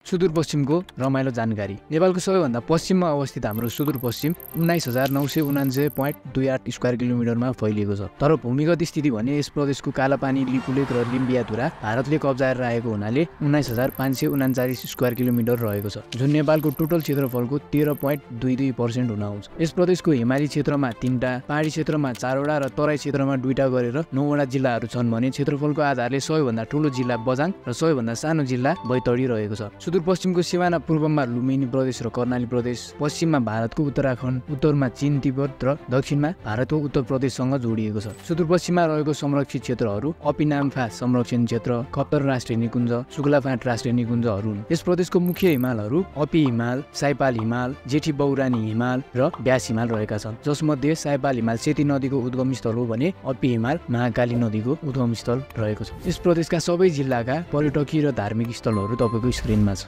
सुदूरपश्चिमको रमाइलो जानकारी। नेपालको सबैभन्दा पश्चिममा अवस्थित हाम्रो सुदूरपश्चिम 19,949.28 स्क्वायर किलोमिटरमा फैलिएको छ। तर भूमिगत स्थिति भने यस प्रदेशको कालापानी, लिपुलेक र लिम्बियाधुरा भारतले कब्जाएर राखेको हुनाले 19,539 स्क्वायर किलोमिटर रहेको छ, जुन नेपालको टोटल क्षेत्रफलको 13.22% हुन आउँछ। यस प्रदेशको हिमाली क्षेत्रमा 3वटा, पहाडी क्षेत्रमा 4वटा र तराई क्षेत्रमा 2वटा गरेर 9वटा जिल्लाहरू छन् भने क्षेत्रफलको आधारले सबैभन्दा ठूलो जिल्ला बझाङ र सबैभन्दा सानो जिल्ला बैतडी रहेको छ। सुदूरपश्चिमको सिमाना पूर्वमा लुम्बिनी प्रदेश र कर्णाली प्रदेश, पश्चिममा भारतको उत्तराखण्ड, उत्तरमा चीन, तिब्बत र दक्षिणमा भारतको उत्तर प्रदेशसँग जोडिएको छ। सुदूरपश्चिममा रहेको संरक्षित क्षेत्रहरू अपिनाम्फा संरक्षण क्षेत्र, खप्तर राष्ट्रिय निकुञ्ज, शुक्लाफाँट राष्ट्रिय निकुञ्जहरू हुन्। यस प्रदेशको मुख्य हिमालहरू अपी हिमाल, साइपाल हिमाल, जेठी बौरानी हिमाल र व्यास हिमाल रहेका छन्, जसमध्ये साइपाल हिमाल सेती नदीको उद्गम स्थल हो भने अपी हिमाल महाकाली नदीको उद्गम स्थल रहेको छ। यस प्रदेशका सबै जिल्लाका पर्यटकीय र धार्मिक स्थलहरू तपाईँको स्क्रिनमा छ।